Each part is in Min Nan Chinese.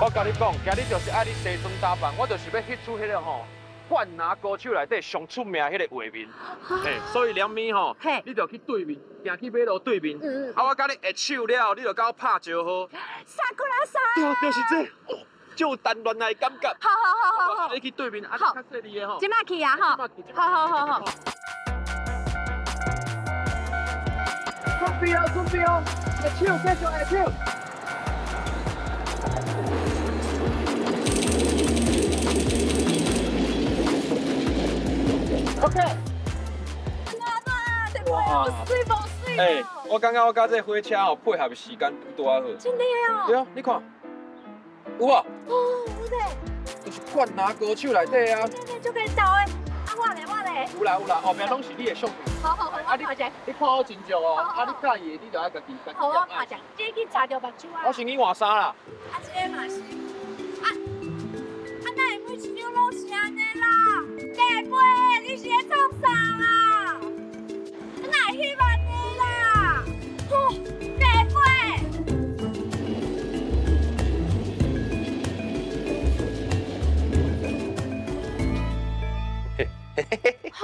我共你讲，今日就是爱你西装打扮，我就是欲翕出彼个吼，灌篮高手内底上出名彼个画面。嘿，所以两面吼，你就去对面，行去马路对面。啊，我共你握手了，你就共我拍招呼。萨库拉萨。对，就是这，哦，就有谈恋爱的感觉。好好好好好。你去对面，啊，你较细腻的吼。这摆去啊吼。好好好好。准备哦，准备哦，握手，继续握手。OK。哇，水无水。欸，我感觉我佮这火车哦配合的时间拄拄仔好。真的哦。对啊，你看，有无？哦，有咧。就是灌篮高手内底啊。真的足见到的，啊我咧我咧。有啦有啦，后壁拢是你的相片。好好好，我看一下。你看好真少哦，啊你佮意的你就爱家己家己。好，我看一下，这去查著目睭啊。我先去换衫啦。啊，这个嘛是。啊啊，哪会每一张拢是按呢啦？地飞，你是咧创啥啦？哪会翕按呢啦？吼，地飞！好，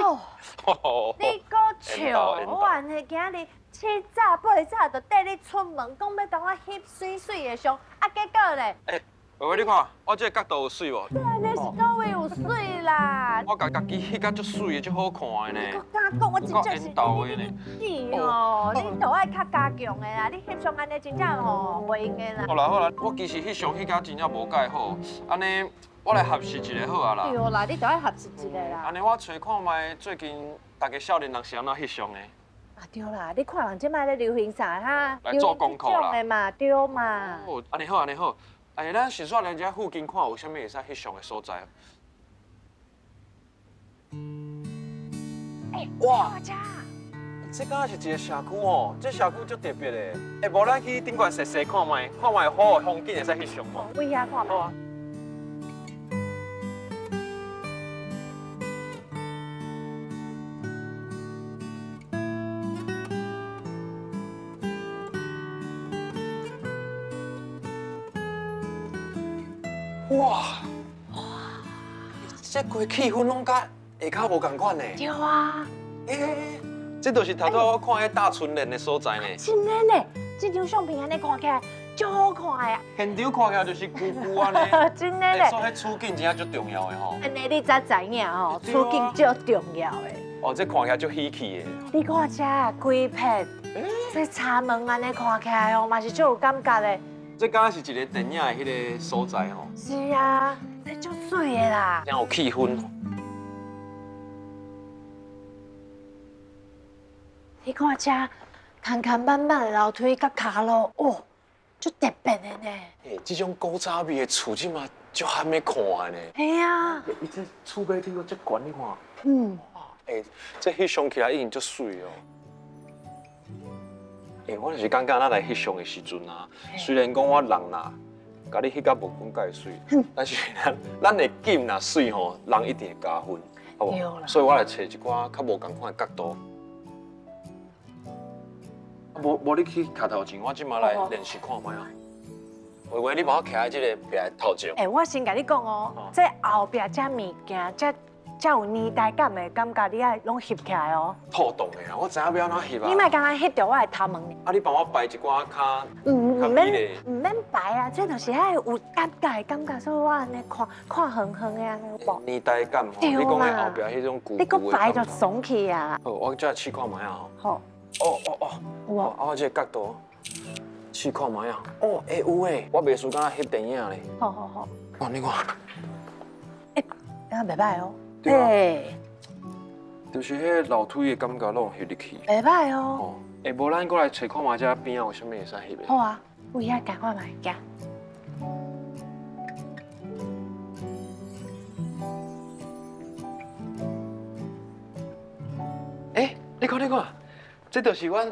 你阁笑？我按呢今日七早八早就缀你出门，讲欲共我翕媠媠的相，啊结果咧？欸，葳葳你看，我这个角度有媠无？对，你是佗位有媠啦？我共家己翕甲足媠的，足好看的呢。你阁敢讲，我真正是你哦，你都爱较加强的啦，你翕相按呢真正吼袂用的啦。好啦好啦，我其实翕相翕甲真正无介好，按呢我来学习一下好啊啦。对啦，你都爱学习一下啦。按呢我揣看觅最近逐家少年人是按怎翕相的？啊对啦，你看人这摆咧流行啥哈？来做功课啦。的嘛，对嘛。哦，按呢好，按呢好。哎，咱先煞来遮附近看有啥物会使翕相的所在。欸，哇！这敢是一个社区哦，这社区足特别的。欸，无咱去顶悬踅踅看觅，看觅好的风景会使翕相无？位遐看觅。哇！哇！这规气氛拢佮下跤无仝款呢。对啊。欸，这就是头拄仔我看彼大春联的所在呢。真的呢，这张相片按呢看起来足好看的。现场看起来就是旧旧按呢。真的呢。所以彼处境真正足重要的吼。按呢你才知影吼，处境足重要的。哦，这看起来足喜气的。你看这规片，这柴门按呢看起来哦，嘛是足有感觉的。这敢若是一个电影的彼个所在吼。是啊，这足媠的啦。真有气氛。你看这坎坎绊绊的楼梯佮跤路，哦，足特别的呢。欸，这种古早味的厝，这嘛足罕欲看的呢。嘿啊。伊这厝尾顶阁遮悬，你看。嗯。欸，这翕相起来一定足媠哦。欸，我就是感觉咱来翕相的时阵啊，虽然讲我人啦，共你翕甲无讲介媠，但是咱的景若媠吼，人一定会加分，好无？所以我来揣一寡较无仝款的角度。无无，你去徛头前，我这马来练习看觅啊。葳葳，你帮我徛佇这个壁头前。欸，我先共你讲哦，这后壁这物件，这才有年代感的感觉，你爱拢翕起来哦。透动的啦，我知影欲按怎翕啊。你莫干焦翕著我的头毛。啊，你帮我摆一寡较毋免毋免摆啊，这就是爱有感觉的感觉，所以我按呢看看远远的按呢有无？年代感吼，你讲的后壁彼种旧你阁摆就爽去啊。好，我再试看觅啊。好。哦哦哦，有啊。啊，我这个角度试看觅啊。哦，欸有诶，我袂输敢若翕电影咧。好好好。哦，你看。欸，敢袂䆀哦。对，就是彼个楼梯的感觉拢翕入去。袂䆀哦。哦，欸，无咱阁来揣看觅遮边仔有啥物会使翕的。好啊，有遐行看觅，行。欸，你看你看，这就是阮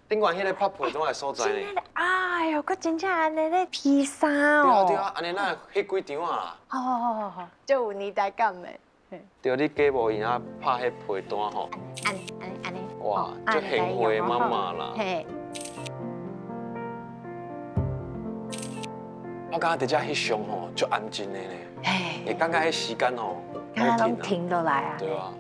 顶悬彼个拍被单的所在呢。哎呦，阁真正按呢咧披衫哦。对啊对啊，按呢咱会翕几张啊啦。好好好好好，足有年代感的。对，你假无闲啊，拍彼被单吼。按呢按呢按呢。哇，足贤惠妈妈啦。嘿。啊，感觉伫遮翕相吼，足安静的呢。会感觉彼时间吼，敢若拢停落来啊。对啊。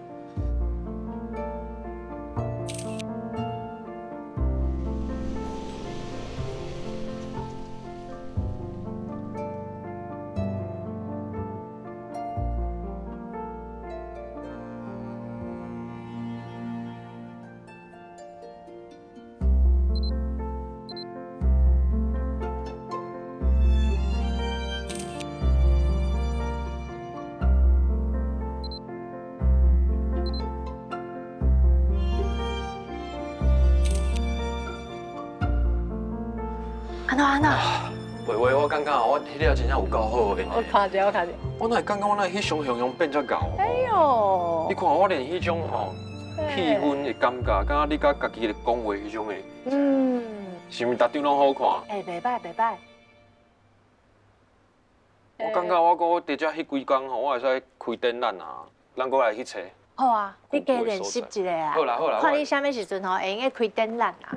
安怎？喂喂，我感觉我翕了真正有够好的。我看者，我看者。我哪会感觉我那翕相雄雄变遮𠢕？哎呦！你看我连彼种吼气氛的感觉，敢若你佮家己咧讲话彼种的，是毋是逐张拢好看？哎，袂歹袂歹。我感觉我阁伫遮翕几工吼，我会使开展览啊，咱阁来去揣。好啊，你加练习一下啊。好啦好啦。看你啥物时阵吼会用得开展览啊。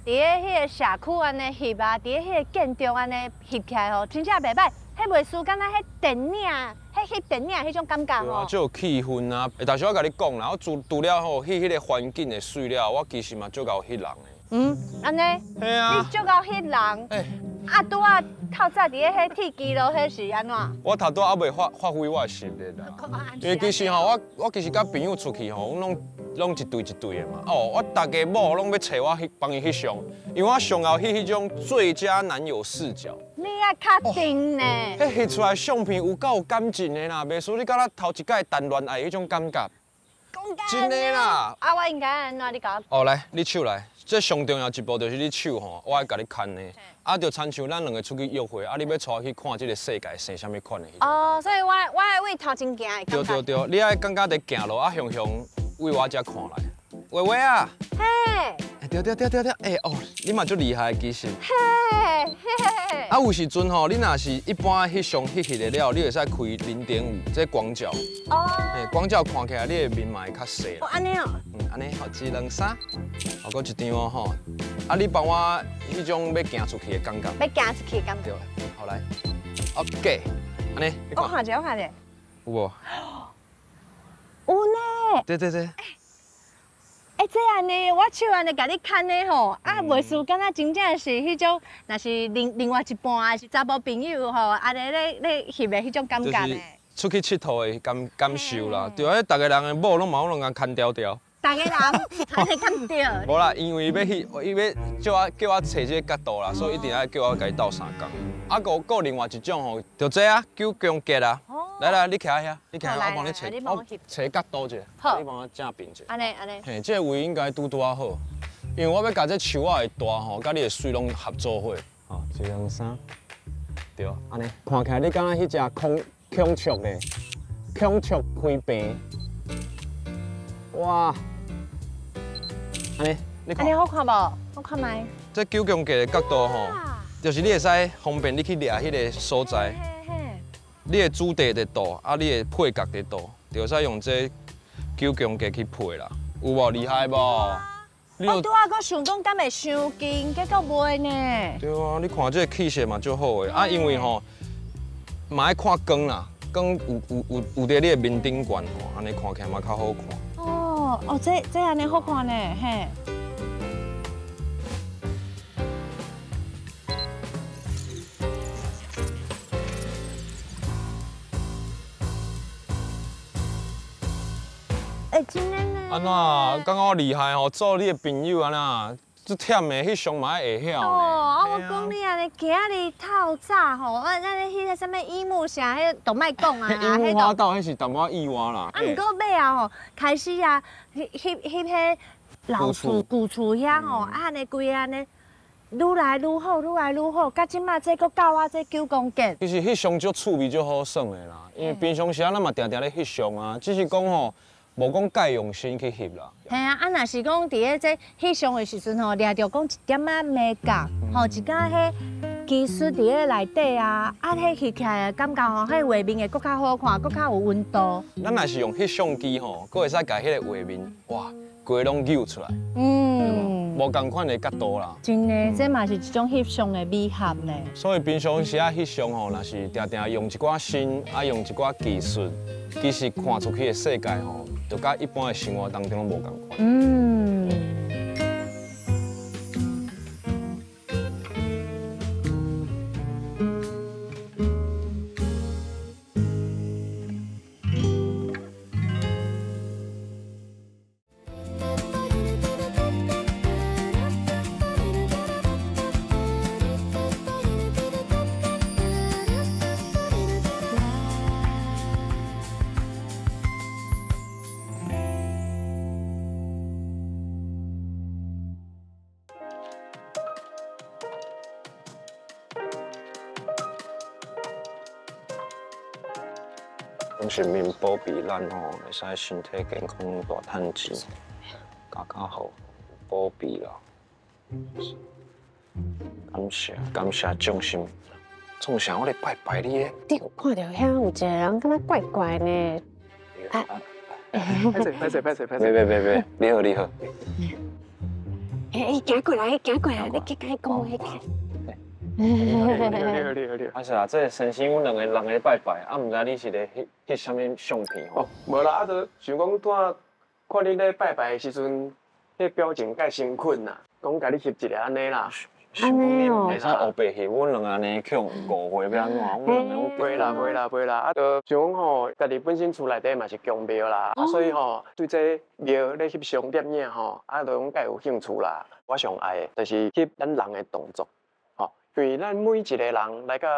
伫咧彼个社区按呢翕啊，伫咧彼个建筑按呢翕起来吼，真正袂歹。彼袂输敢若彼电影，彼翕电影彼种感觉吼。对啊，足有气氛啊！但是我共你讲啦，我除了吼翕彼个环境的媠了，我其实嘛足𠢕翕人的。嗯，按呢？嘿啊。你足𠢕翕人？欸。啊，拄仔透早伫咧彼铁支路，彼是按怎？我头拄仔犹未发挥我的实力啦。因为其实吼，我其实佮朋友出去吼，阮拢一对一对的嘛。哦，我大家某拢欲揣我去帮伊翕相，因为我上𠢕翕彼种最佳男友视角。你爱较定呢？彼翕出来相片有够有感情的啦，袂输你敢若头一摆谈恋爱彼种感觉。真的啦。啊，我应该按怎？你共我。哦，来，你手来。这上重要一步就是你手吼，我爱共你牵的。啊，就亲像咱两个出去约会，啊，你欲带我去看这个世界生啥物款的。哦，所以我爱为头前行的。对对对，你爱感觉伫行路啊，雄雄为我遮看来。葳葳啊。嘿。对对对对对，欸哦，你嘛足厉害其实。嘿嘿。啊，有时阵吼，你若是一般翕相翕翕的了，你会使开0.5，这广角。哦。嘿，广角看起来你的面嘛会较细。哦，按呢哦。嗯，按呢好，一、两、三，好，阁一张哦吼。啊，你帮我彼种欲行出去的感觉。欲行出去的感觉。对，好来，OK，按呢。我看者，我看者。有无？有呢。对对对。欸，这按呢，我手按呢，共你牵的吼，啊，袂输敢若真正是彼种，若是另外一半，是查某朋友吼，按呢咧翕的彼种感觉呢。出去𨑨迌的感受啦，对啊，逐个人的某拢嘛拢共牵牢牢。逐个人按呢敢对？无啦，因为伊欲去，伊欲叫我揣这个角度啦，所以一定爱叫我共伊斗相共。啊，阁另外一种吼，就这啊，九宫格啊。来来，你徛遐，你徛遐，我帮你揣，我揣角度者，你帮我正边者。按呢按呢。嘿，这个位应该拄拄仔好，因为我欲共这树仔的大吼，佮你的媠拢合做伙。好，一、两、三，对，按呢，看起来你敢若彼只孔雀咧，孔雀开屏。哇，按呢，你看。按呢好看无？我看觅。这九宫格的角度吼，就是你会使方便你去掠彼个所在。你的主题伫佗，啊，你的配角伫佗，就会使用这九宫格去配啦，有无厉害无？我拄仔阁想讲，敢会伤近，结果袂呢。对啊，你看这个气色嘛足好的，啊，因为吼嘛爱看光啦，光有伫你的面顶悬吼，按呢看起来嘛较好看。哦哦，这按呢好看呢，嘿。欸，真的呢。按怎？感觉我厉害吼，做你的朋友按怎？足忝的，翕相嘛爱会晓呢。哦，啊，我讲你按呢，今日透早吼，啊，咱彼个啥物樱木啥，彼都莫讲啊。樱木花道彼是淡薄仔意外啦。啊，毋过尾后吼，开始啊，翕翕彼老厝旧厝遐吼，啊，按呢规个按呢，愈來愈好，愈來愈好，到這馬這閣到我這九宮格。其實翕相足趣味足好耍的啦，因為平常時啊，咱嘛定定咧翕相啊，只是講吼，無講介用心去翕啦。嘿啊，啊若是講佇咧這翕相的時陣吼，掠著講一點仔眉角，吼一寡彼技術佇咧內底啊，啊，彼翕起來的感覺吼，彼畫面會閣較好看，閣較有溫度。咱若是用翕相機吼，閣會使共彼個畫面，哇，規個攏扭出來。嗯。無仝款的角度啦。真的，這嘛是一種翕相的美學呢。所以平常時啊翕相吼，若是定定用一寡心，啊用一寡技術，其實看出去的世界吼，就佮一般的生活當中攏無仝款。嗯。神明保庇咱吼，會使身體健康，大趁錢，家家好，保庇啦。感謝感謝眾神，創啥我咧拜拜你咧？你有看著遐有一個人敢若怪怪呢？啊！歹勢歹勢歹勢歹勢！別別別別，你好你好。欸，伊行過來，伊行過來，你去共伊講話。你好，你好，你好，你好。啊是啊，這個先生，阮兩個人咧拜拜，啊，毋知你是咧翕翕啥物相片吼？哦，無啦，啊，就想講拄仔看你咧拜拜的時陣，彼表情介誠懇啦，講共你翕一下按呢啦。按呢哦。袂使烏白翕，阮兩个按呢去予誤會欲按怎？阮兩个袂啦，袂啦，袂啦，啊，就想講吼，家己本身厝內底嘛是宮廟啦，啊，所以吼，對這廟咧翕相攝影吼，啊，就講介有興趣啦。我上愛的就是翕咱人的動作。因為咱每一個人來到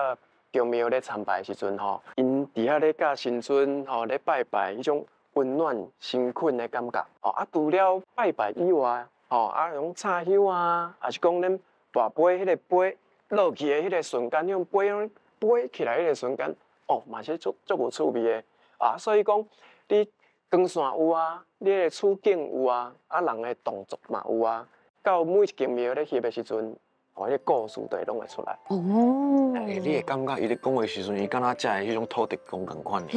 宮廟咧參拜的時陣吼，𪜶佇遐咧佮神尊吼咧拜拜，彼種溫暖誠懇的感覺。吼啊，除了拜拜以外，吼啊，種插香啊，抑是講咱跋杯彼個杯落去的彼個瞬間，彼種杯飛起來彼個瞬間，哦，嘛是足足有趣味的。啊，所以講你光線有啊，你的處境有啊，啊人的動作嘛有啊，到每一間廟咧翕的時陣。哦，彼個故事就會攏會出來。哦，欸，你會感覺伊咧講話時陣，伊敢若食的彼種土地公仝款呢？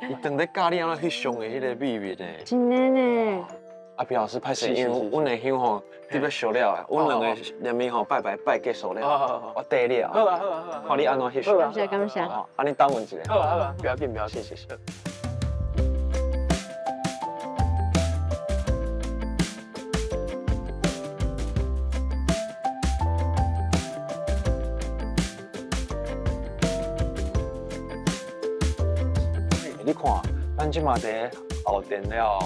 伊當咧教你按怎翕相的彼個秘密呢？真的呢。啊，皮老師歹勢，因為阮的香吼特別燒了的，阮兩個連面吼拜拜拜結束了，我綴你啊。好啊好啊好啊。看你按怎翕相。感謝感謝。啊，你等阮一下。好啊好啊，不要緊不要緊，謝謝。你看，咱這馬佇後殿了，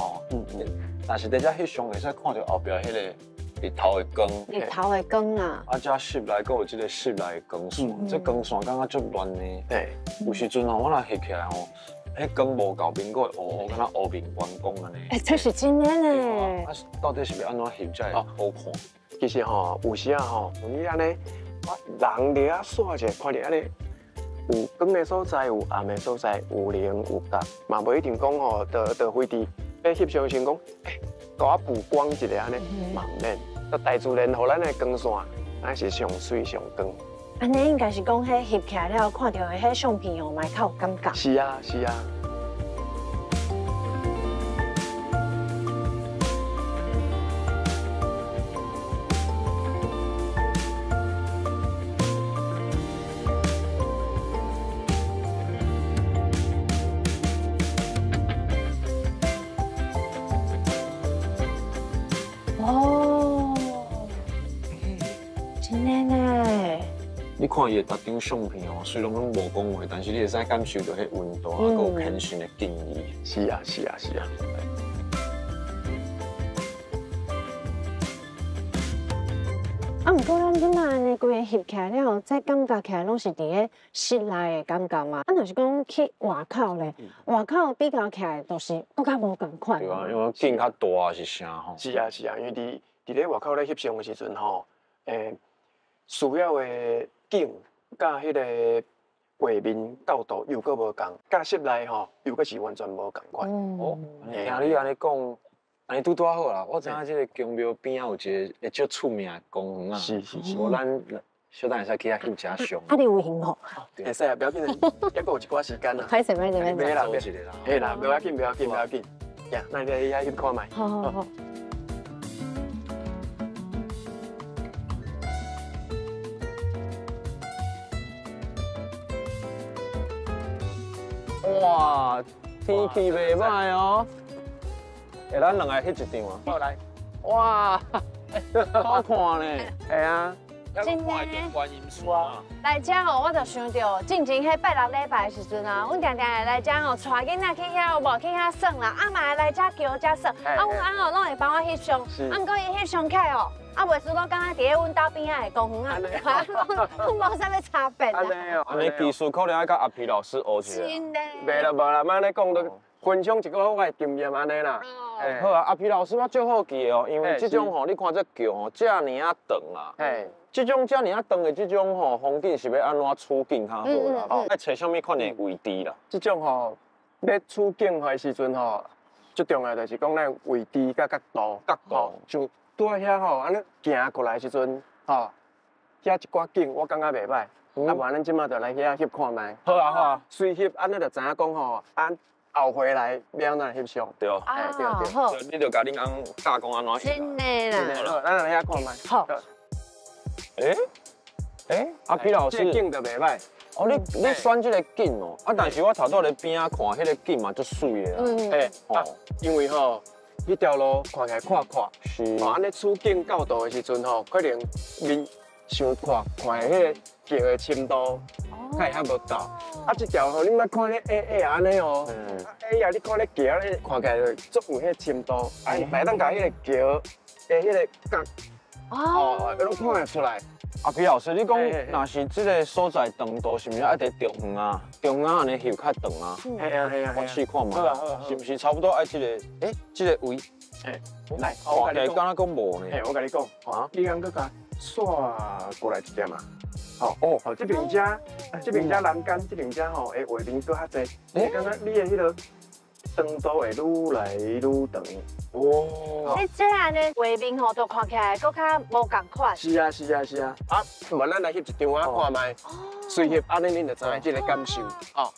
但是佇遮翕相會使看著後壁彼個日頭的光，日頭的光啊！啊，遮室內閣有這個室內的光線，這光線感覺足亂呢。對，有時陣吼，我若翕起來吼，彼光無夠面，閣會烏烏，敢若烏面懸光按呢。欸，這是真的呢。啊，到底是欲按怎翕才會好看？其實吼，有時啊吼，你按呢，人佇遐煞者，看著按呢。有光的所在，有暗的所在，有棱有角，嘛無一定講吼，就非佇欲翕相先講，欸，共我曝光一下按呢，嘛毋免。大自然予咱的光線，咱是上媠上光。按呢應該是講，彼翕起來了，看著的彼相片哦，嘛會較有感覺。是啊，是啊。你看伊的逐張相片哦，雖然攏無講話，但是你會使感受著彼溫度，啊，閣有虔誠的敬意。是啊，是啊，是啊。啊，毋過咱這馬按呢規個翕起來了後，這感覺起來攏是佇咧室內的感覺嘛。啊，若是講去外口咧，外口比較起來，就是閣較無仝款。對啊，因為景較大是啥吼？是啊，是啊，因為佇咧外口咧翕相的時陣吼，需要的景佮彼个画面角度又阁无仝，佮室内吼又阁是完全无仝款。哦，听你按呢讲，按呢拄拄仔好啦。我知影这个宫庙边仔有一个足出名的公园啊。是是是。无咱小等会使去遐翕一下相。啊，你有闲无？会使啊，不要紧，犹阁有一寡时间啊。歹势歹势歹势。袂啦，嘿啦，不要紧，不要紧，不要紧。呀，那你去遐翕看觅。好好好。哇，天气袂䆀哦！欸，咱两个翕一张啊。好来。哇，好看呢。系啊。真的。观音山。来遮吼，我就想到，进前彼拜六礼拜的时阵啊，阮定定会来遮吼，带囡仔去遐有无？去遐耍啦，啊嘛会来遮桥遮耍，啊阮翁吼拢会帮我翕相，啊毋过伊翕相起来哦。啊，袂输拢感觉伫咧阮兜边仔的公园啊，拢无啥物差别啦。按呢技术可能爱佮阿皮老师学一下。真的。袂啦，无啦，莫按呢讲，都分享一个我的经验按呢啦。好啊，阿皮老师，我足好奇的哦，因为这种吼，你看这桥吼，遮尔仔长啊。这种遮尔仔长的这种吼风景是欲按怎取景较好啦？爱揣啥物款的位置啦？这种吼，欲取景的时阵吼，最重要就是讲咱位置佮角度。角度。像拄仔遐吼，按呢行过来的时阵，吼，遐一寡景我感觉袂䆀。啊，无咱这马就来遐翕看觅。好啊好啊，随翕，按呢就知影讲吼，按后回来欲按怎翕相。对。对对。好。你就共恁翁教讲按怎翕。真的啦。好，咱来遐看觅。好。欸，阿皮老师，这景就袂䆀。哦，你选这个景哦，啊，但是我头拄咧边仔看，彼个景嘛足媠的啊。嗯。哦，因为吼。彼条路看起来阔阔，是，按呢取景角度的时阵吼，可能面伤阔，看的彼个桥的深度，较会较无够。啊，这条吼，你莫看咧矮矮按呢哦，矮矮你看咧桥咧，看起来就足有彼深度，啊，来当共彼个桥的彼个角，哦，拢看会出来。阿皮老师，你讲若是这个所在长度，是毋是爱伫中远啊？中远按呢翕较长啊？系啊系啊，我试看觅。是毋是差不多爱这个？欸，这个位。欸，来，看起来敢若阁无呢？欸，我共你讲，啊，你通阁共煞过来一点啊？哦哦，好，这边遮，这边遮栏杆，这边遮吼，会画面阁较济。你感觉你的彼个长度会愈来愈长。哦，你这按呢画面吼，都看起来阁较无仝款。是啊是啊是啊，啊，无咱来翕一张啊看觅，随翕按呢恁就知影这个感受。哦。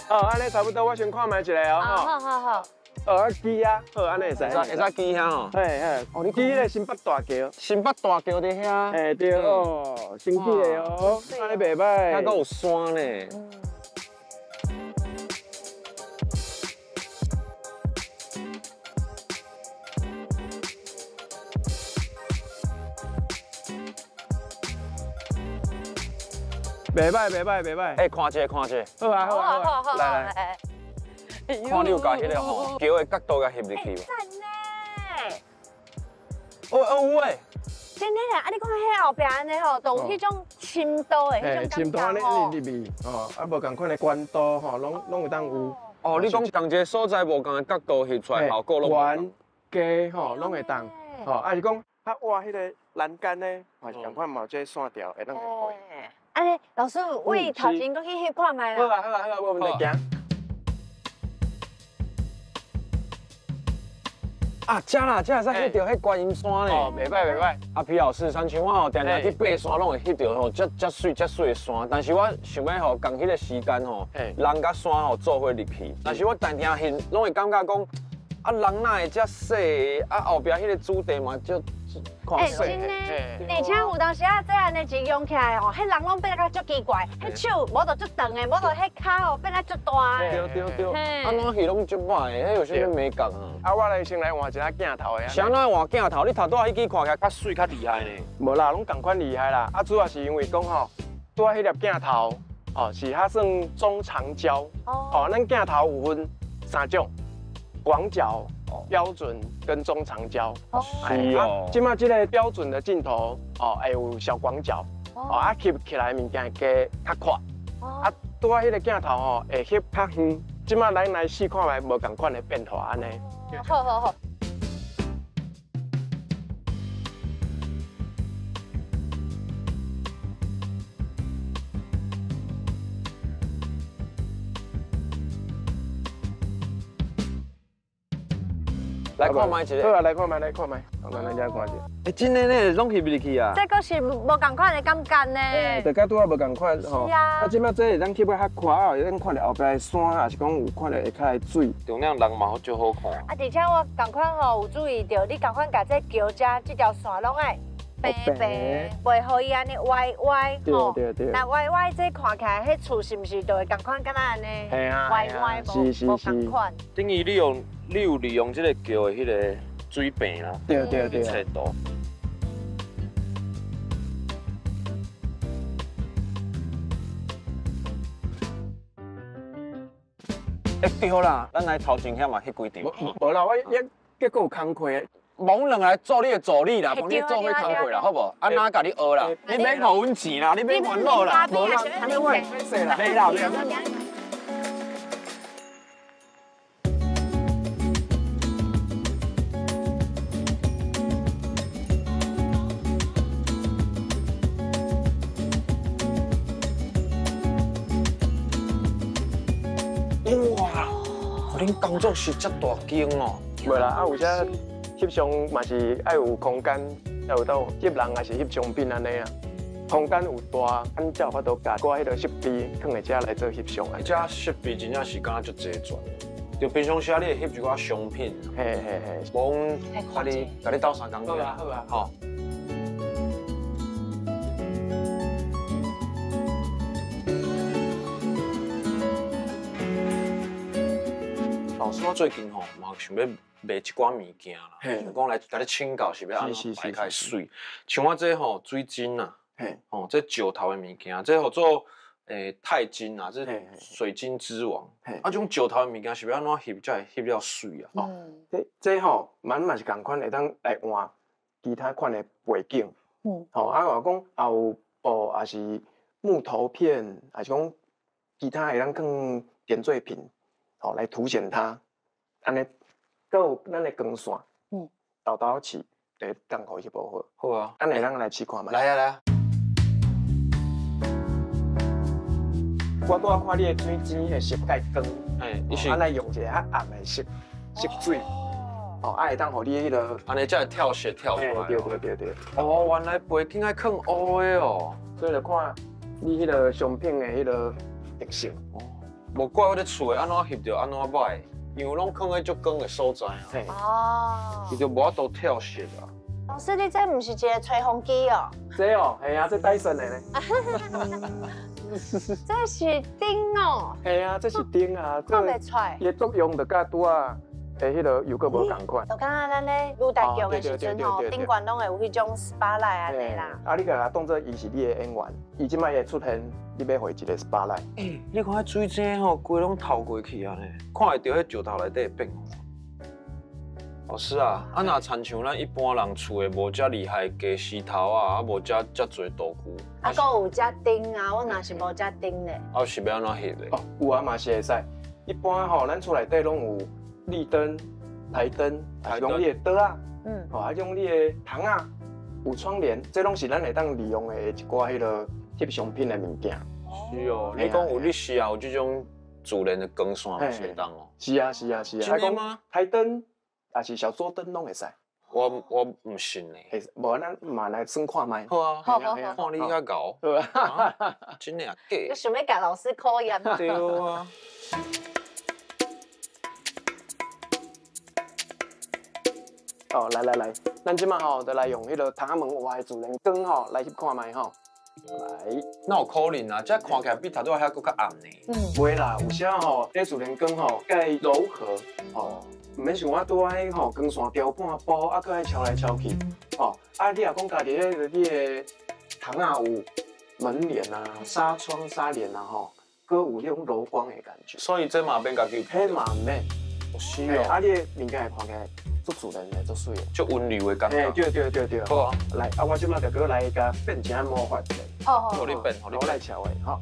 好，按呢差不多，我先看觅一个哦。好好好。哦，记啊，好，按呢会使。会使记遐哦。嘿嘿，哦，你记彼个新北大桥。新北大桥伫遐。嘿对哦，新起的哦，按呢袂䆀。遐阁有山呢。袂䆀袂䆀袂䆀。欸，看这看这。好啊好啊好啊，来来。看你有共彼个吼桥的角度共翕入去无？赞呢！哦哦有诶！真的啦，啊你看彼后壁按呢吼，都有彼种深度的彼种感觉吼。深度按呢入去吼，啊无仝款的宽度吼，拢会当有。哦，你讲仝一个所在无仝的角度翕出来效果拢。悬低吼，拢会当。吼，啊是讲较倚彼个栏杆呢，嘛是仝款嘛，这线条会当会可以。按呢，老师位头前阁去翕看觅啦。好啊好啊好啊，无问题，行。啊，遮啦，遮会使翕著彼观音山呢。哦，袂䆀袂䆀。阿皮老师，亲像我吼，定定去爬山，拢会翕著吼，遮媠遮媠的山。但是我想欲吼，仝彼个时间吼，人佮山吼做伙入去。但是我定定翕，拢会感觉讲，啊，人哪会遮细？啊，后壁彼个主题嘛，足。欸，真的，而且有当时啊，这按呢一用起来吼，彼人拢变甲足奇怪，彼手无就足长的，无就彼跤吼变甲足大的。对对对，按怎翕拢足歹的，彼有啥物眉角啊？啊，我来先来换一下镜头的。是按怎换镜头？你头拄仔彼支看起来较媠较厉害呢？无啦，拢仝款厉害啦。啊，主要是因为讲吼，拄仔彼粒镜头哦，是较算中长焦。哦。咱镜头有分三种，广角、标准跟中长焦。是哦。这马这个标准的镜头哦，会有小广角，哦啊翕起来物件会加较阔。啊，拄仔彼个镜头吼，会翕较远。这马咱来试看觅无仝款的变化按呢。好好好。来看覓一个。好啊，来看覓，来看覓，咱来遮看者。欸，真的呢，拢翕入去啊！这阁是无仝款的感觉呢。大家拄仔无仝款吼。是啊。啊，这摆这会当翕甲较宽啊，会当看著后壁的山，也是讲有看著下跤的水。重点人嘛足好看。啊，而且我仝款吼有注意到，你仝款共这桥遮这条线拢爱平平，袂予伊按呢歪歪吼。对对对。若歪歪，这看起来彼厝是毋是就会仝款敢若按呢？嘿啊。歪歪无无仝款。等于你用，你有利用这个桥的彼个水平啦。对对对。测图。欸，对啦，咱来头前遐嘛翕几张。无啦，我也结果有工课。无阮两个来做你的助理啦，帮你做伙工课啦，好无？啊，哪共你学啦？你免予阮钱啦，你免烦恼啦。无啦，啥物我会说啦，袂啦。哇！恁工作室遮大间哦。无啦，啊有遮翕相嘛是爱有空间，才有当翕人，还是翕商品按呢啊。空间有大，咱才有法度共寡彼个设备囥伫遮来做翕相啊。遮设备真正是敢若足齐全，就平常时啊，你会翕一寡商品。嘿嘿嘿。无阮共你斗相共。好啊好啊。吼。老师，我最近吼嘛想欲卖一寡物件啦，想讲来共你请教是欲按怎摆较会媠。像我这吼水晶啊，吼这石头的物件，这号做钛金啊，这水晶之王。啊，这种石头的物件是欲按怎翕才会翕了媠啊？哦，这吼，咱嘛是仝款会当来换其他款的背景。吼，啊，若讲也有布，也是木头片，也是讲其他会当囥点缀品。吼，来凸显它，按呢，阁有咱的光线，沓沓试，就会当予伊翕好。好啊，按呢咱来试看觅。来啊来啊！我拄仔看你的水晶的色介光，欸，啊来用一个较暗的色色水，哦，啊会当予你彼个，按呢才会跳色跳出来。对对对对。哦，原来背景爱囥乌的哦，所以就看你彼个商品的彼个特色。无怪我咧厝的按怎翕著按怎歹，因为拢囥喺足光的所在啊。哦。伊就无法度跳色啊。老师，你这毋是一个吹风机哦？这哦，系啊，这戴森的呢。这是灯哦。系啊，这是灯啊。看袂出来。伊的作用就佮拄仔的彼个又阁无仝款。就敢若咱咧舞台剧的时阵吼，顶悬拢会有彼种 spotlight 按呢啦。啊，你共伊当做伊是你的演员，伊这摆会出现。你欲予伊一个 spotlight。欸，你看彼水晶吼，规拢透过去按呢，看会著彼石头内底的变化。老师啊，啊若亲像咱一般人厝的无遮厉害的家私头啊，啊无遮遮济道具。啊，阁有遮灯啊，我若是无遮灯咧。啊，是欲按怎翕咧？哦，有啊，嘛是会使。一般吼，咱厝内底拢有立灯、台灯，还是讲你的桌仔，吼，啊，种你的窗仔，有窗帘，这拢是咱会当利用的一寡彼个翕相片的物件。是哦，你讲有你是啊，有这种自然的光线嘛是会当哦。是啊是啊是啊。真的吗？台灯也是小桌灯拢会使。我毋信呢。无咱嘛来算看觅。好啊，好好看你遐𠢕。好啊。真的啊假？你想欲共老师考验？对啊。哦，来来来，咱这摆吼就来用彼个窗仔门外的自然光吼来翕看觅吼。来，哪有可能啊？这看起来比头拄仔遐阁较暗呢。袂啦，有时吼，这自然光吼较柔和，吼，毋免像我拄仔吼光线调半波，啊，阁爱敲来敲去，吼，啊，你若讲家己彼个你的窗仔有门帘啊、纱窗、纱帘啊，吼，阁有彼种柔光的感觉。所以这嘛免家己。彼嘛毋免。是哦。啊，你的物件会看起来足自然的，足媠的。足温柔的感觉。对对对对。好啊。来，啊，我这摆就阁来共变成魔法一下。好好。予你变，予你我来敲的，吼。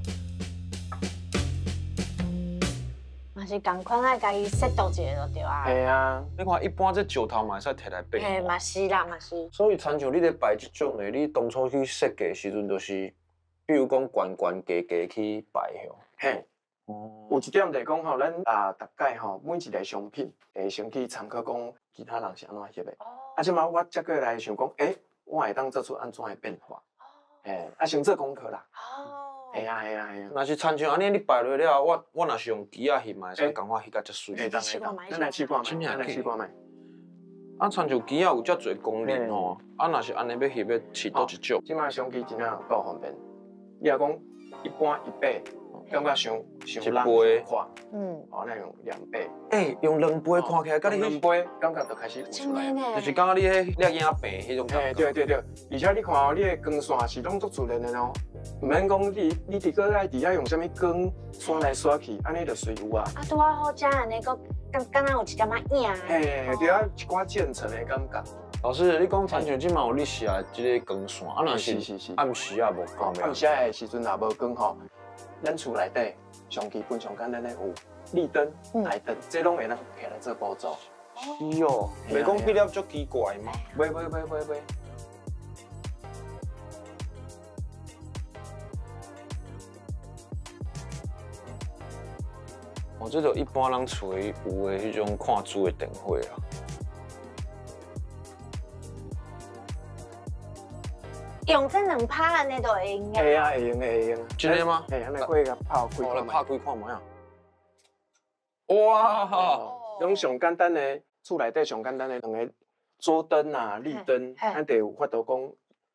啊，嘛是仝款愛家己設度一下就對啊。係啊，你看一般這石頭嘛會使摕來變。嘿，嘛是啦，嘛是。所以親像你咧擺這種的，你當初去設計時陣，就是，比如講懸懸低低去擺吼。嘿。有一點就是講吼，咱啊，逐擺吼，每一个商品會先去參考講其他人是按怎翕的。啊，這擺我才過來想講，欸，我會當做出按怎的變化？欸，啊，先做功課啦。哦。係啊係啊係啊。若是親像按呢，你擺落了後，我若是用機仔翕嘛，會使仝款翕甲遮媠。會當會當，咱來試看覓，咱來試看覓。啊，親像機仔有遮濟功能吼，啊，若是按呢欲翕，欲試佗一種。這擺相機真正夠方便。你若講一般一倍。感覺傷傷難看，嗯，哦，那用2倍，欸，用2倍看起來，佮你2倍感覺就開始有出來，就是感覺你彼掠影病彼種感覺。對對對，而且你看哦，你的光線是攏足自然的哦，毋免講你佇閣愛佇遐用啥物光刷來刷去，按呢就隨有啊。啊，拄仔好遮按呢，閣敢若有一點仔影。嘿，對啊，一寡漸層的感覺。老師，你講親像這馬有你寫的這个光線，啊，若是暗時啊無光。暗時的時陣若無光吼。咱厝內底上基本上簡單的有立燈、台燈，這攏會當摕來做輔助。是哦，袂講比了足奇怪嗎？袂袂袂袂袂。哦，這就一般人厝裡有的彼種看書的電火啊。用這兩拍按呢就會用。會啊，會用會用。真的嗎？嘿，按呢過共拍開。我來拍開看覓啊！哇，用上簡單的，厝內底上簡單的兩个桌燈啊、立燈，咱就有法度講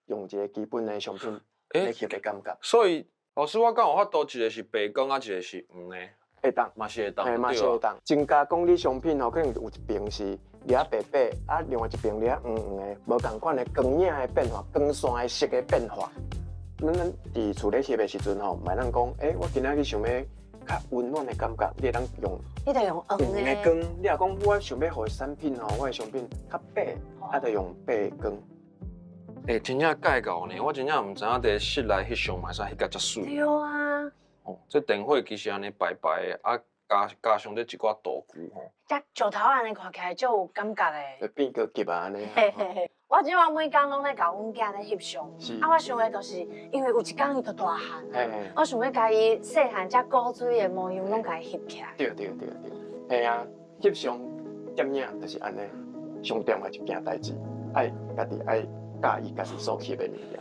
用一个基本的商品來翕的感覺。所以老師，我敢有法度一个是白光啊，一个是黃的。會當，嘛是會當，嘿，嘛是會當。增加講你商品吼，可能有一邊是掠白白，啊，另外一邊掠黃黃的，無仝款的光影的變化，光線的色的變化。咱佇厝咧翕的時陣吼，嘛會當講，欸，我今仔日想欲較溫暖的感覺，你會當用，你就用黃的光。你若講我想欲予產品吼，我的商品較白，啊，就用白光。欸，真正蓋到呢，我真正毋知影佇室內翕相嘛會使翕甲遮媠。對啊。哦，這電火其實按呢白白的，啊加上這一寡道具吼，這石頭按呢看起來足有感覺的。會變高級啊按呢。嘿嘿嘿，我這擺每工攏咧共阮囝咧翕相，啊，我想的就是因為有一工伊就大漢，我想欲共伊細漢遮古錐的模樣攏共伊翕起來。對對對對，嘿啊，翕相攝影就是按呢，上重要一件代誌，愛家己愛佮意家己所翕的物件。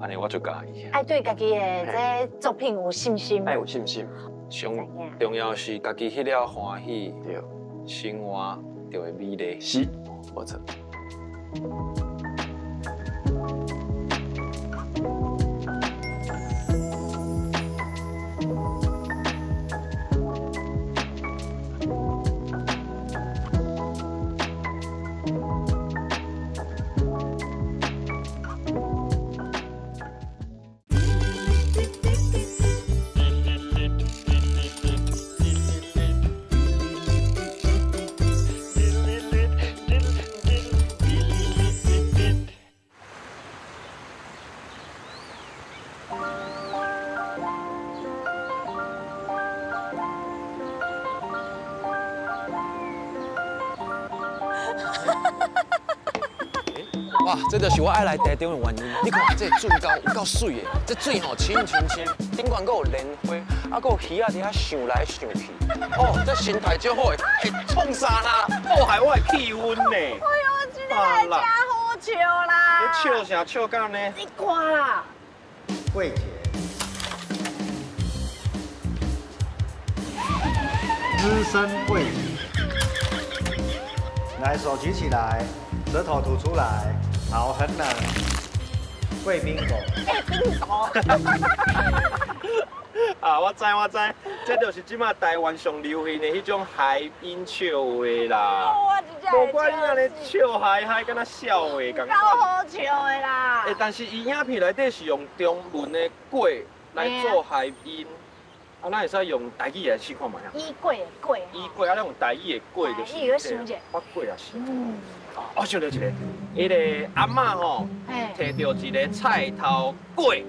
按呢我就佮意。愛對家己的這作品有信心。愛有信心。上重要是家己翕了歡喜，對，生活就會美麗。是，無錯。哇，這就是我愛來台中的原因。你看這水溝有夠媠的，這水吼清清清，頂懸閣有蓮花，啊，閣有魚仔佇遐想來想去。哦，這心態足好的，欸，創啥啦？破壞我的氣氛呢。哎呦，今天來真好笑啦！你笑啥笑到呢？你看啦，桂姐，資深櫃姐，來手舉起來，舌頭吐出來。好，很冷。貴賓狗。貴賓狗。啊，我知我知，這就是這馬台灣上流行的彼種諧音笑話啦。無怪你按呢笑嗨嗨，敢若笑話仝款。夠好笑的啦。欸，但是伊影片內底是用中文的“粿”來做諧音，啊，咱會使用台語來試看覓啊？衣櫃的櫃。衣櫃啊，咱用台語的“粿”就是。伊閣想者。我粿也是。我想到一个，彼个阿嬷吼，提著一个菜头粿，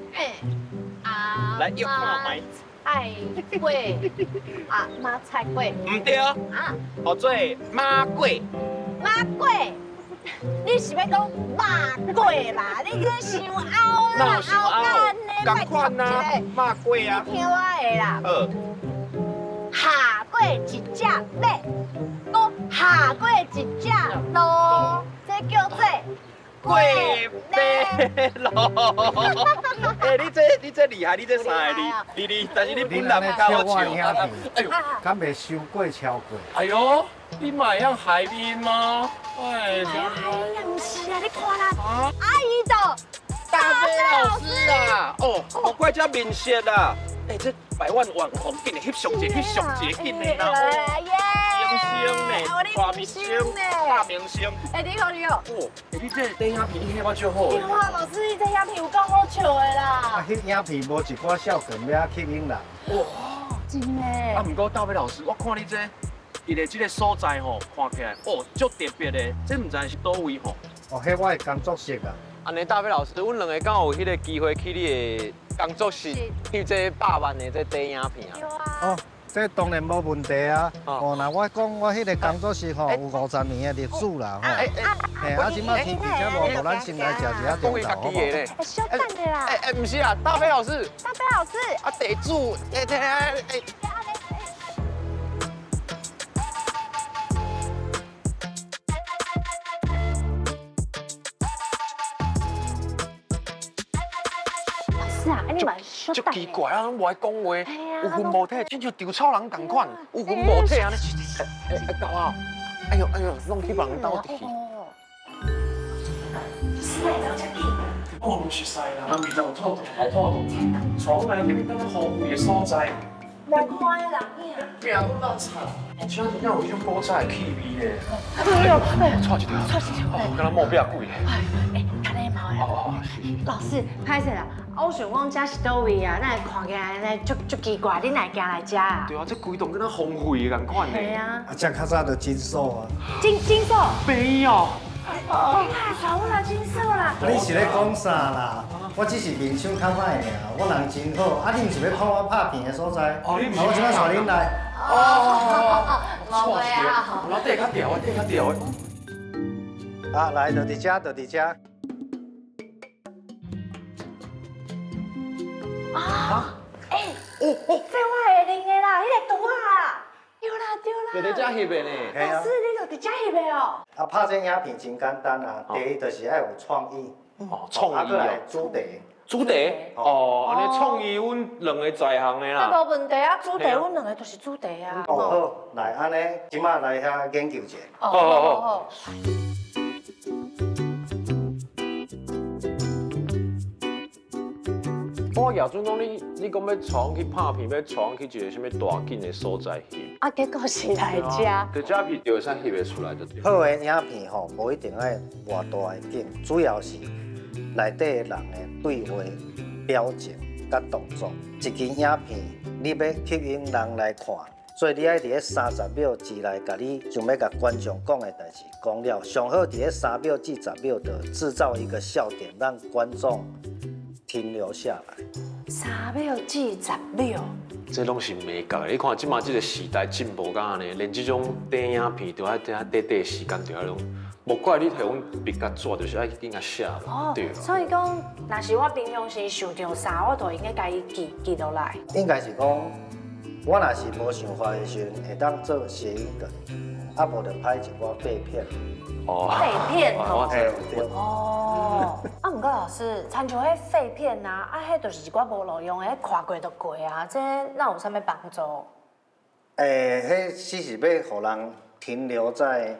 来约看覓。菜粿啊，马菜粿。毋对。啊。号做马粿。马粿。你是欲讲马粿啦？你这伤拗啦，拗干呢？仝款啊，马粿啊。你听我的啦。好。下过一只马，阁下过一只鹿，这叫做过马路。欸，你这厉害，你这三个字，你，但是你本人较好笑。哎呦，敢袂伤过超过？哎呦，你嘛会晓海面吗？哎，哎呀，毋是啊，你看啦，阿姨就大飞老师啦，哦，莫怪这面色啦。欸，这百万网红，紧来翕相者，翕相者，紧的啦！明星呢，大明星，大明星。欸，你好，你好。哦，欸，你这电影片你翕啊足好。对啊，老师，你这影片有够好笑的啦。啊，翕影片无一寡笑梗，欲吸引人。哇，真的。啊，毋过大飞老师，我看你这，伫咧这个所在吼，看起来哦，足特别的，这毋知是佗位吼。哦，彼我的工作室啊。按呢，大飞老师，阮两个敢有彼个机会去你的工作室翕这百万的这短影片啊？哦，这当然无问题啊！哦，若我讲我彼个工作室吼有50年的历史啦吼。嘿，啊，这摆天气这热，咱先来食一下中昼，好无？稍等下啦。欸，毋是啊，大飞老师。大飞老师。啊，地主，欸欸欸。足奇怪啊，拢无爱讲话，有魂无体，亲像稻草人仝款，有魂无体按呢。欸，狗啊！哎呦哎呦，拢去别人兜去。我毋熟似啦，味道臭，好臭，带阮来这边敢若荒废的所在。无看的人影。壁拢落漆，而且真正有彼种古早的气味咧。哎呦，臭一条，臭一条，哦，敢若冒壁鬼咧。哎，较礼貌的。哦，是是。老师，歹势啦，我想讲这是佗位啊，哪会看起来按呢足足奇怪？你哪会行来遮啊？对啊，这规栋敢若荒废的仝款呢。系啊。啊，这较早就诊所啊。诊所。没有。啊，带阮来诊所啦！你是咧讲啥啦？我只是面相较歹尔，我人真好。啊，你毋是欲看我拍片的所在？哦，我这摆带恁来。哦，错啊！我底较调的，底较调的。啊，来，就伫遮，就伫遮。啊！欸，哦哦，这我会认的啦，彼个图啊，对啦对啦。就伫遮翕的呢。老师，你就伫遮翕的哦。啊，拍这影片真简单啊，第一就是爱有创意。哦，创意哦。主题。主题。哦，按呢创意，阮两个在行的啦。这无问题啊，主题阮两个就是主题啊。哦好，来按呢，这摆来遐研究一下。哦好好。我亚准讲你，你讲欲带阮去拍片，欲带阮去一个啥物大景的所在翕。啊，结果是来遮。伫遮翕就会使翕会出来就对。好的影片吼，无一定爱偌大的景，主要是内底的人的对话、表情佮动作。一支影片，你欲吸引人来看，所以你爱伫咧30秒之内，共你想欲共观众讲的代志讲了，上好伫咧3秒至10秒，就制造一个笑点，让观众停留下来。3秒至10秒，这拢是美感。你看，这马这个时代进步到按呢，连这种短影片都爱短短时间就爱拢，莫怪你提阮笔佮纸，就是爱紧共写落。对。所以讲，若是我平常时想著啥，我就应该共伊记记落来。应该是讲，我若是无想法的时阵，会当做谐音梗，啊，无就拍一寡废片。哦，废片哦，对。哦，啊，毋过老师，亲像彼废片啊，啊，彼就是一寡无路用的，看过就过啊，这哪有啥物帮助？欸，彼只是欲予人停留在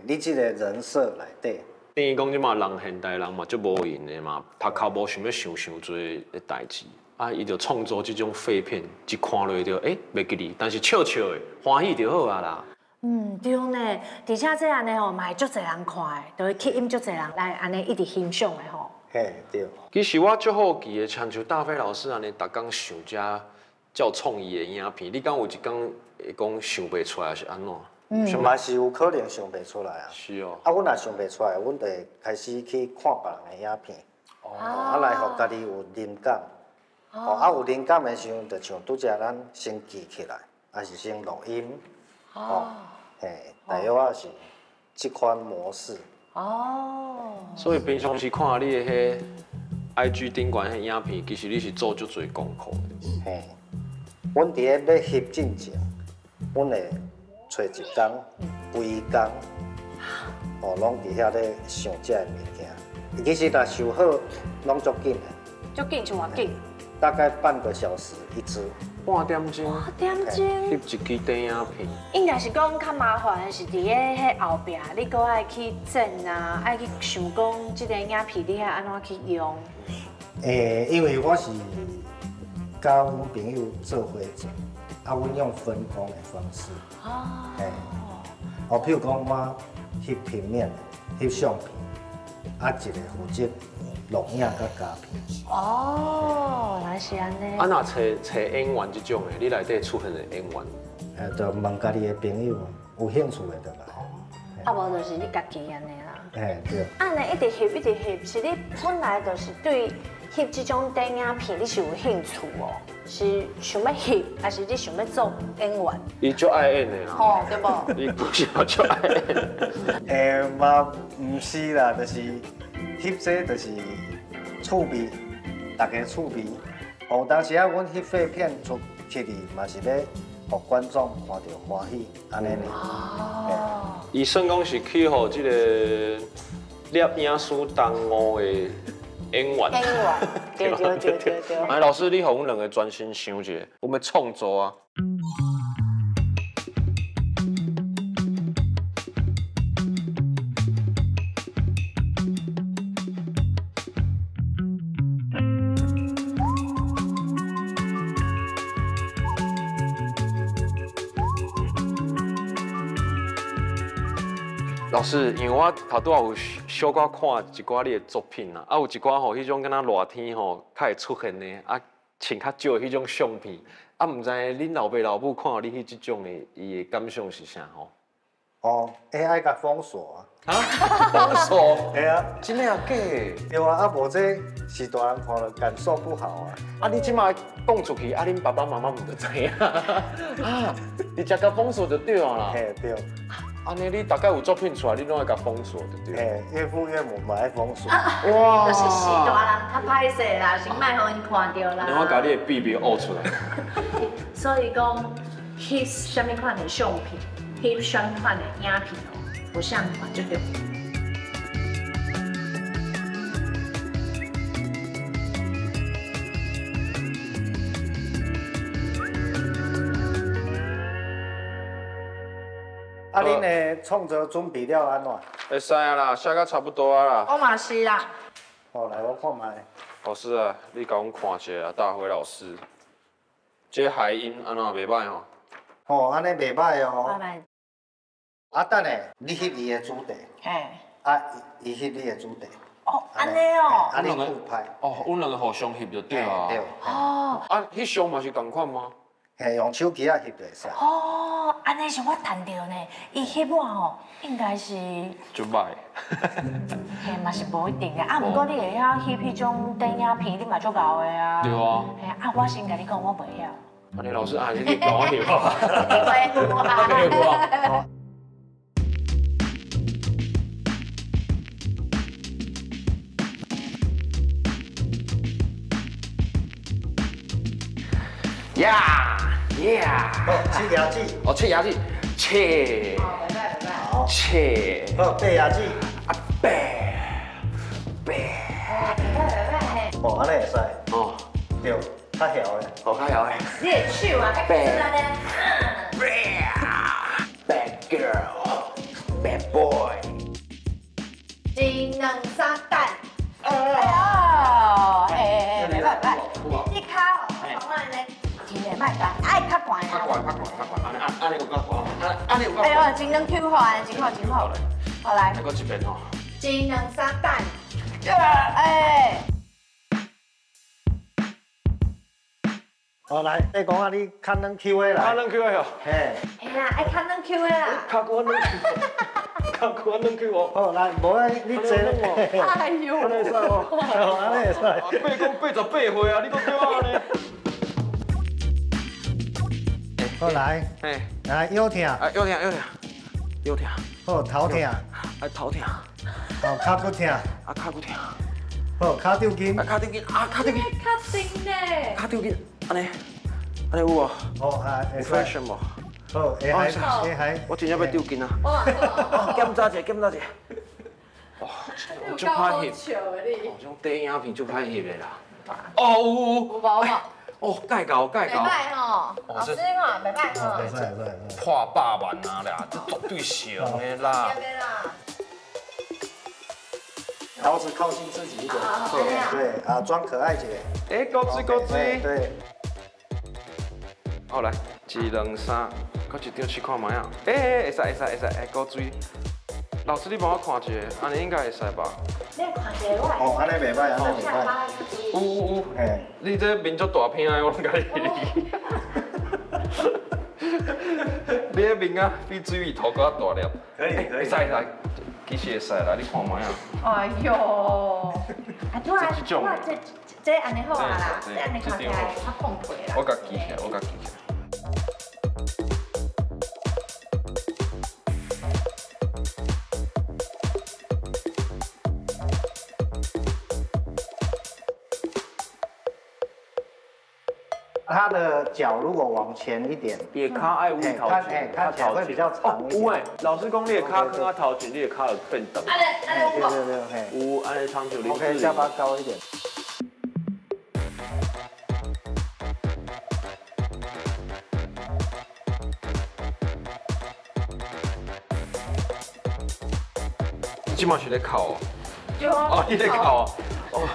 你这个人设内底。等于讲这马人现代人嘛，足无闲的嘛，头壳无想欲想伤济的代志，啊，伊就创作这种废片，一看落就欸袂记哩，但是笑笑的，欢喜就好啊啦。嗯，对呢，而且这按呢吼，嘛会足济人看的，就会吸引足济人来按呢一直欣赏的吼。嘿，对。其实我足好奇的，亲像大飞老师按呢，逐工想这遮创意的影片，你敢有一工会讲想袂出来是按怎？嗯，嘛是有可能想袂出来啊。是哦。啊，阮若想袂出来，阮就会开始去看别人的影片，哦，啊来予家己有灵感。哦，啊有灵感的时阵，就像拄才咱先记起来，还是先录音。哦。嘿，大约仔是这款模式。哦。所以平常时看你的彼 IG 顶悬彼影片，其实你是做足济功课的。嘿，阮伫咧欲翕进前，阮会揣一工、规工，哦，拢伫遐咧想这个物件。其实若想好，拢足紧的。足紧是偌紧？大概半个小时一支。半点钟。半点钟。翕一支短影片。应该是讲较麻烦的是伫咧彼后壁，你阁爱去剪啊，爱去想讲这个影片你爱按怎去用。因为我是佮阮朋友做伙做，啊，阮用分工的方式。哦。哦，譬如讲我翕平面、翕相片，啊，一个负责录影佮加片。哦，原来是按呢。啊，若揣演员这种的，你内底出现的演员？就问家己的朋友，有兴趣的就来。啊，无就是你家己按呢啦。嘿，对。按呢一直翕一直翕，是你本来就是对翕这种短影片你是有兴趣哦？是想欲翕，还是你想欲做演员？伊足爱演的啦。吼，对无？伊不是足爱演。嘛毋是啦，就是翕这就是趣味，大家趣味。哦，当时啊，阮翕废片出去哩，嘛是欲予观众看著欢喜，按呢尔。哦。伊算讲是去予这个摄影师耽误的演员。演员，对对对对对。哎，老师，你予阮两个专心想一下，我们创作啊。老师，因为我头拄仔有小可看一寡你的作品啦，啊有一寡吼，彼种敢若热天吼较会出现的，啊穿较少的彼种相片，啊毋知恁老爸老母看到你彼这种的，伊的感想是啥吼？哦，爱共封锁啊？哈？封锁？嘿啊。真的啊假的？对啊，啊无这是大人看了感受不好啊。啊你这马讲出去，啊恁爸爸妈妈毋就知影？啊，你才共封锁就对啊啦。嘿，对。按呢，你大概有作品出来，你拢爱共封锁，对不对？嘿，岳父岳母嘛爱封锁。哇！就是是大人较歹势啦，先莫予𪜶看著啦。我共你的秘密挖出来。所以讲，翕啥物款的相片，翕啥物款的影片哦，无相款就对。啊，恁的创作准备了按怎？会使啊啦，写甲差不多啊啦。我嘛是啦。好，来我看觅。老师啊，你共阮看一下啊，大辉老师，这海音按怎袂䆀吼？吼，按呢袂䆀哦。䆀。啊，等下，你翕伊的主题。嘿。啊，伊翕你的主题。哦，按呢哦。啊，你互拍。哦，阮两个互相翕就对啊。对。哦。啊，翕相嘛是仝款吗？嘿，用手机仔翕就会使。哦，按呢是我趁著呢，伊翕我吼，应该是。足䆀。嘿，嘛是无一定的，啊，毋过你会晓翕彼种短影片，你嘛足𠢕的啊。对啊。嘿，啊，我先共你讲，我袂晓。按呢老师，啊，你教我翕啊。袂有啊。袂有啊。呀呀！好，切牙齿。哦，切牙齿，切。好，切。好，拔牙齿。啊，拔，拔。哦，按呢会使。哦。对，较晓的。哦，较晓的。你的手啊，较紧安呢。 Bad girl, bad boy。一、两、三，等。哎呦，哎哎，袂歹袂歹。你跤哦，创按呢？真的莫悬，爱较悬啊！较悬，较悬，较悬，按呢按呢有较悬，按呢有较悬。哎呦，真软 Q 化，真好，真好。好来。来阁一遍吼。一、两、三，等。哎。好来，你讲啊，你较软 Q 的啦。较软 Q 的哦。嘿。嘿啦，爱较软 Q 的啦。较软 Q。跤骨软去无？好，来，无你坐。哎呦，按呢会使无？按呢会使。八讲88岁啊，你阁叫我按呢？好来，来腰疼。啊，腰疼，腰疼，腰疼。好，头疼。啊，头疼。好，脚骨疼。啊，脚骨疼。好，跤肘筋。啊，跤肘筋，啊，跤肘筋。确定呢？跤肘筋，按呢，按呢有无？好，啊，有 fashion 无？好，会使，会使。我真正欲抽筋啊！哦，检查一下，检查一下。哇，足歹翕。哦，这种短影片足歹翕的啦。哦，有有有。有无？哦，盖高盖高。袂歹吼，老师你看袂歹吼。袂使袂使。破百万啊啦，这绝对成的啦。桃子靠近自己一点，对啊，装可爱一点。哎，高水高水。对。好来，一、两、三，搁一张试看觅啊。哎哎，会使会使会使，哎，高水。老师，你帮我看一下，按呢应该会使吧？你看一下我。哦，按呢袂歹，按呢袂歹。有有有，嘿，你这面足大片的，我拢共你。你的面啊，比水鱼头阁较大粒。可以可以。会使会使，其实会使啦，你看觅啊。哎呦，啊对啊，这这按呢好啊啦，这按呢看起来较控皮啦。我共记起来，我共记起来。他的脚如果往前一点，伊的跤爱位头前，看起来会比较长一点。有诶，老师讲你的跤放较头前，你的跤会变长。按呢，按呢有对对对，有按呢参像你。 OK，下巴高一点。你这嘛是咧哭哦？对啊。哦，你咧哭哦？哦。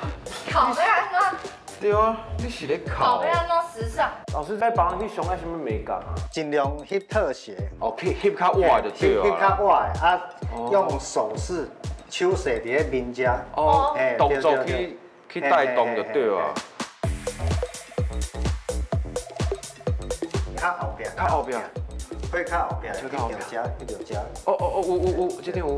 哭欲按怎？对啊，你是咧哭。哭欲按怎时尚？老师在帮人翕相爱啥物美感啊？尽量翕特写。哦，翕翕较活的就对啊。翕较活的啊，用手势、手势伫咧面遮。哦，动作去带动就对啊。较后壁，较后壁，会较后壁，去著遮，去著遮。哦哦哦，有有有，这张有。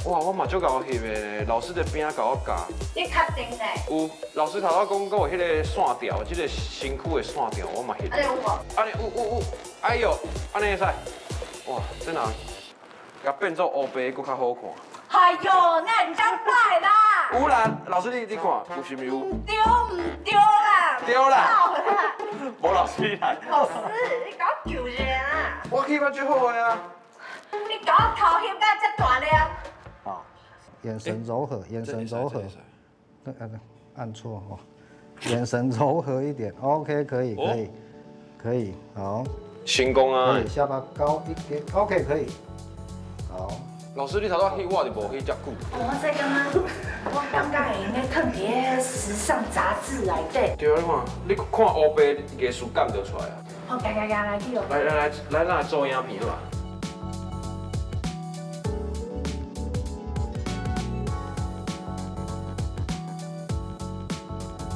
哇，我嘛足𠢕翕的，老师伫边仔共我教。你确定呢？有，老师头拄讲阁有彼个线条，这个身躯的线条，我嘛翕。按呢有无？按呢有有有，哎哟，按呢会使。哇，这若共变做乌白，阁较好看。哎哟，那毋当摆啦！有啦，老师你看，有是毋是有？毋对毋对啦！对啦。无老师你来。老师，你共我救一下啊！我翕啊最好的啊。你共我头翕甲遮大粒。眼神柔和，眼神柔和。按错哦。眼神柔和一点，OK，可以，可以，可以，好。成功啊！可以，下巴高一点，OK，可以。好。老师，你头拄翕我就无翕遮久。我这感觉，我感觉会用咧囥伫咧时尚杂志内底。对啊，你看，你看乌白艺术感就出来啊。好，行行行，来去哦。来来来，来，咱来做影片好吧？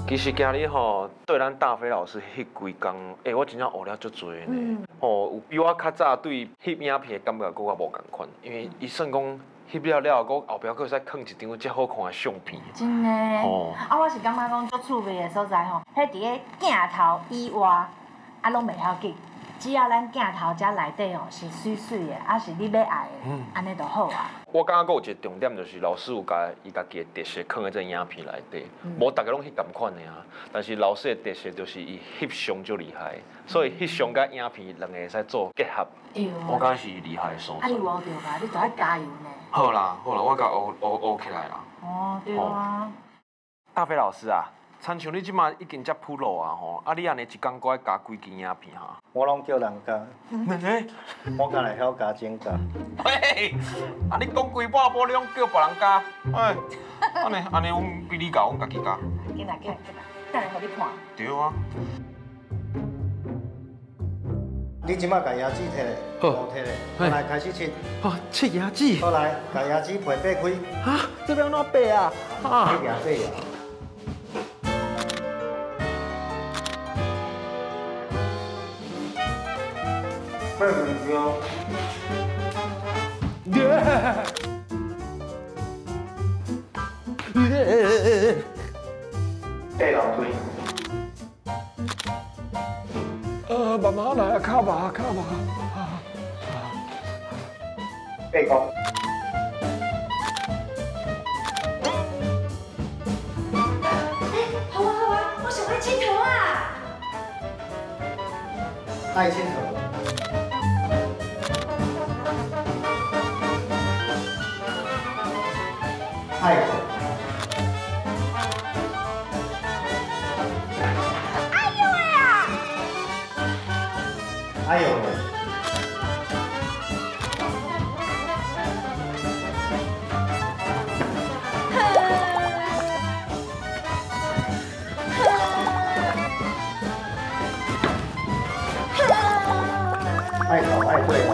其实今日吼，对咱大飞老师翕规工，欸，我真正学了足济呢。吼，有比我较早对翕影片的感觉阁较无仝款，因为伊算讲翕了了后，阁后壁阁会使囥一张遮好看的相片。真的。哦。啊，我是感觉讲足趣味的所在吼，彼伫咧镜头以外，啊，拢袂要紧。只要咱镜头遮内底吼是媠媠的，啊是你欲爱的，按呢就好啊。我感觉阁有一个重点，就是老师有共伊家己的特色囥佇这影片内底，无逐个拢翕仝款的啊。但是老师的特色就是伊翕相足厉害，所以翕相佮影片两个会使做结合。对。我感觉是厉害的所在。啊，你有学著吧？你著爱加油呢。好啦好啦，我共学学学起来啦。哦，对啊。大飞老师啊。亲像你这马已经遮 pro 啊吼，啊你按呢一工阁爱加几支影片哈？我拢叫人加。我敢会晓加减加。嘿，啊你讲规半晡，你拢叫别人加，哎，按呢按呢，阮比你𠢕，阮家己加。紧来紧来紧来，等下予你看。对啊。你这马共椰子摕来，好，摕来，来开始切。好，切椰子。好来，共椰子皮掰开。啊，这欲按怎掰啊？啊。去椰子啊。掰袂掉。对，爬楼梯。慢慢來啊，較慢，較慢。爬高。好啊好啊，我想愛𨑨迌啊！愛𨑨迌。愛。哎呦喂啊！哎呦喂！愛頭愛對哦。